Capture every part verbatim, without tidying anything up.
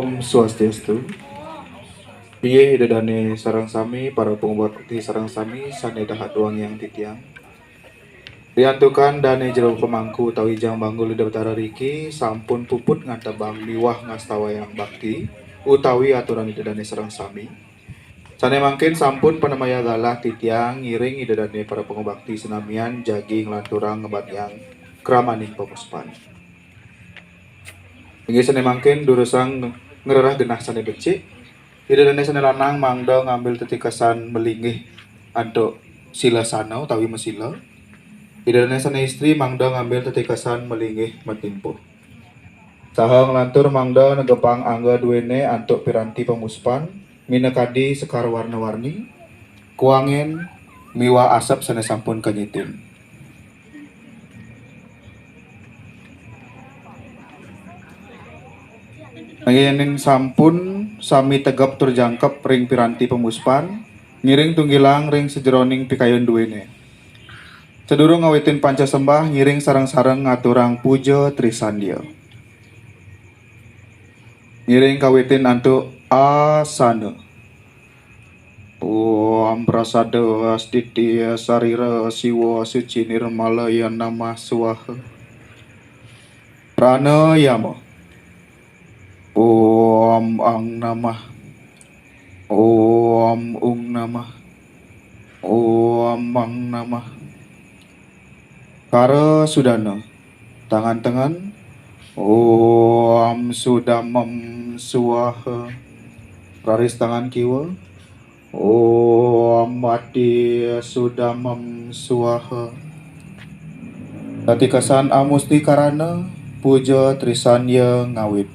Om Swastiastu. Inggih Ida dane sareng sami, para pangubakti sareng sami sane dahat wangiang titiang. Riantukan dane jero pemangku utawi jang banggul Ida Betara riki sampun puput ngantebang miwah ngastawayang bakti utawi aturan Ida dane sareng sami. Sane mangkin sampun panemaya galah titiang ngiring Ida dane para pangubakti senamian jagi nglanturang ngebatiang kramaning pamuspan. Inggih sane mangkin durusang ngrereh genah sane becik. Ida dane sane lanang mangda ngambil tetikesan malinggih antuk silasana utawi masila. Ida dane sane istri mangda ngambil tetikesan malinggih matimpuh. Saha nglantur mangda negepang angga duene antuk piranti pamuspan, minakadi sekar warna-warni, kuangen, miwah asep sane sampun kanyitin. Nanging yen sampun sami tegep tur jangkep ring piranti pamuspan, ngiring tunggilang ring sajeroning pikayun duene. Sadurung ngawitin panca sembah, ngiring sareng-sareng ngaturang puja trisandya. Ngiring kawitin antuk asana. Om prasada astiti sarira siwa suci nirmalaya namah swaha. Pranayama. Om ang namah. Om ung namah. Om ang namah. Kara sudana. Tangan tengen. Om sudamem swaha. Raris tangan kiwa. Om ati sudamem swaha. Tatikesan amusti karana puja trisandya ngawit.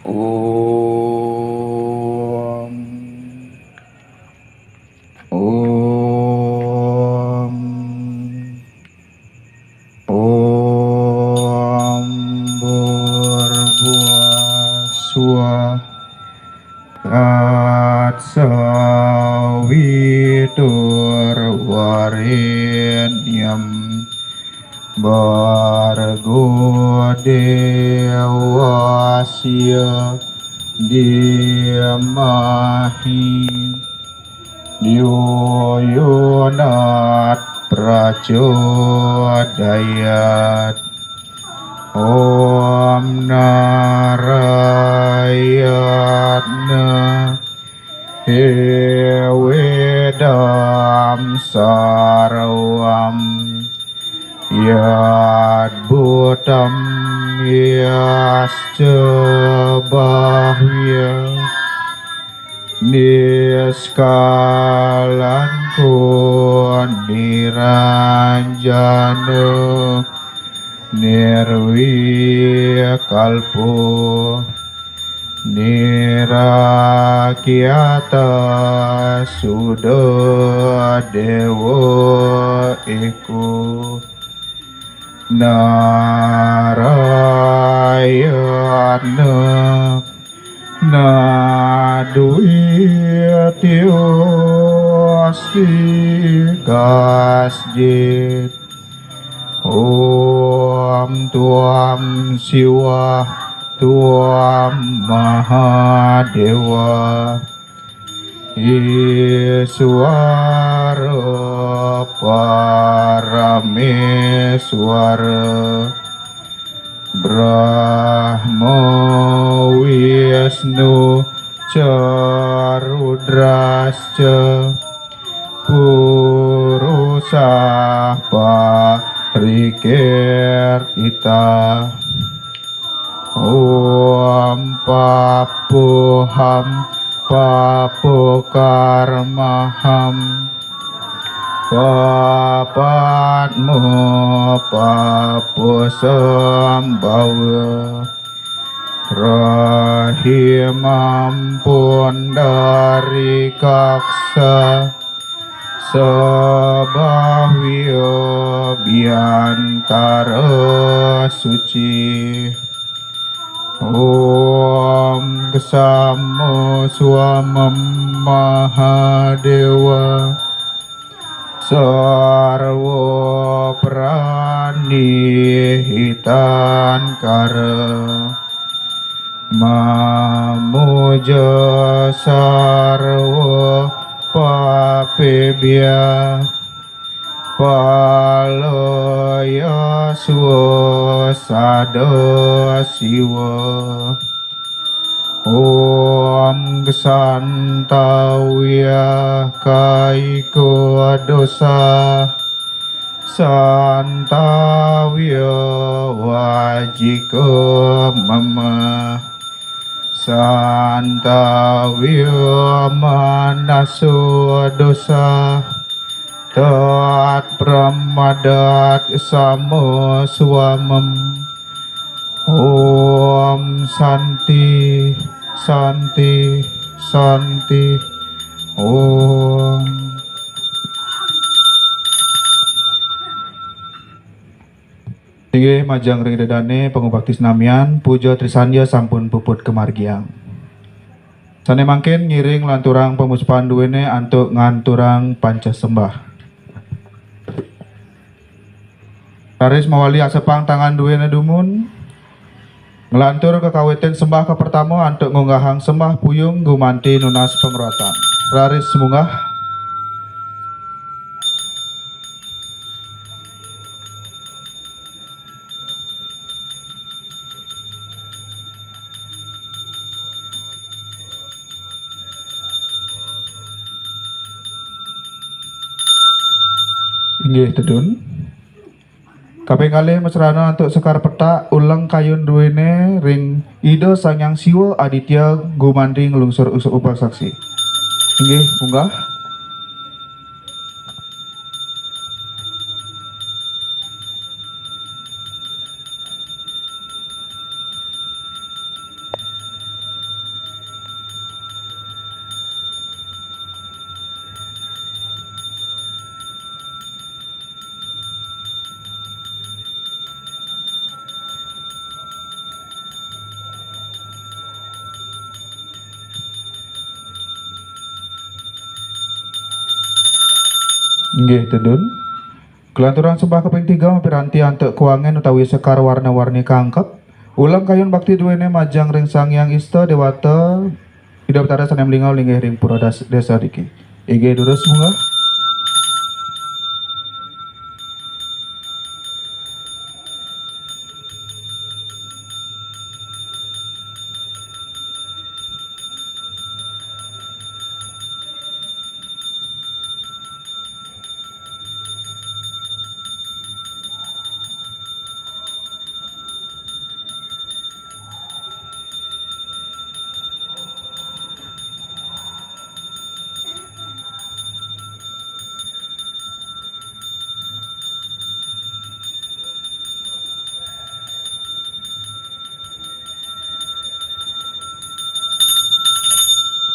Om. Om. Om Bhurvaswah. Tatsaviturvarenyam. Bargo devasya dhimahi. Dhiyo yo nat prachodayat. Om Narayana evedam sarvam yad bhutam yasca bahvya niskalanko niranjano nirvikalpo nirakyata suddho deva eko Narayana nadvitiyo asti kasjit. Om Twam Siwa Twam Mahadeva Iswara Parameswara Brahma Wisnu ca Rudrasca Purusah Parikirtita. Om Papoham Papokarmaham Papatma Paposambhava Trahimam Pundarikaksa Sabhavya Biyantara Suci. Om Ksamo Swamam Mahadeva Sarva Prani Hitankara Mamuja sarwa papebya, palayaswa sada Siwa. Om ksantavya kayika dosa, santavya vajika mama, santavya manasa dosa, tat pramadat sama swamam. Om Santi, Santi, Santi. Om. Inggih, majeng ring Ida Dane, pangubakti senamian, puja trisandya sampun puput kamargiang. Sane mangkin ngiring lanturang pamuspan duene antuk nganturang panca sembah. Raris mawali asepang tangan duene dumun, nglantur kakawitin sembah kapertama antuk ngunggahang sembah puyung gumanti nunas pangratan. Raris munggah. Inggih, tedun. Kaping kalih masrana antuk sekar petak, uleng kayun duene ring Ida Sang Hyang Siwa Aditya gumanti nglungsur us-, upasaksi. Inggih, munggah. Inggih, tedun. Kalanturang sembah kaping tiga mapiranti antuk kuangen utawi sekar warna-warni kangkep. Uleng kayun bakti duene majeng ring Sang Hyang Ista Dewata, Ida Betara sane malingga linggih ring pura das-, desa niki. Inggih, durus munggah.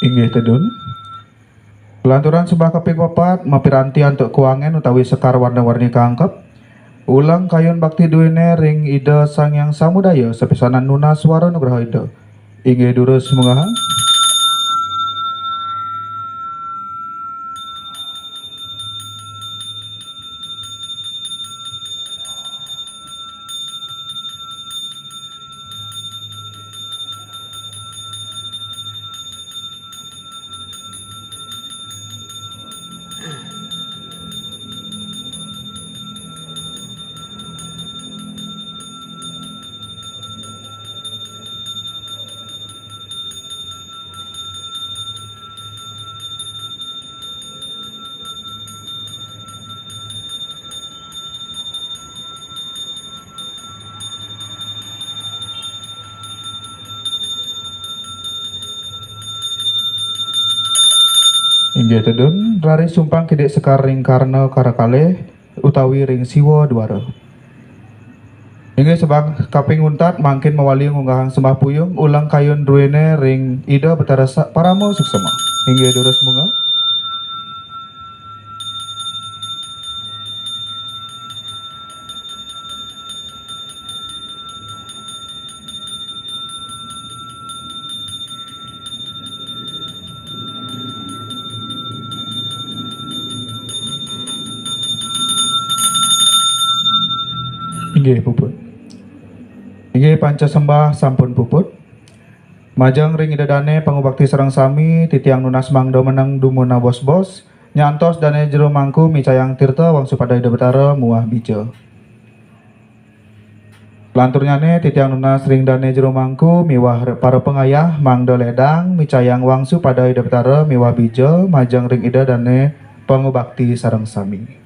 Inggih, tedun. Lanturang sembah kaping papat, mapiranti antuk kuangen utawi sekar warna-warni kangkep. Uleng kayun bakti duene ring Ida Sang Hyang Samudaya, sapisanan nunas wara nugraha Ida. Inggih, durus munggahang. Inggih, tedun, raris sumpang kidik sekar ring Karna Kara Kalih utawi ring Siwa Dwara. Inggih, sembah kaping untat mangkin mawali ngunggahang sembah puyung, uleng kayun duene ring Ida Betara Sa-, Parama Suksema. Inggih, durus munggah. Inggih, puput. Inggih, panca sembah sampun puput. Majeng ring Ida Dane pangubakti sareng sami, titiang nunas mangda meneng dumuna bos-bos, nyantos Dane Jero Mangku micayang tirta wangsupada Ida Betara muah bija. Lanturnyane titiang nunas ring Dane Jero Mangku miwah re-, para pangayah mangda ledang micayang wangsupada Ida Betara miwah bija majeng ring Ida Dane pangubakti sareng sami.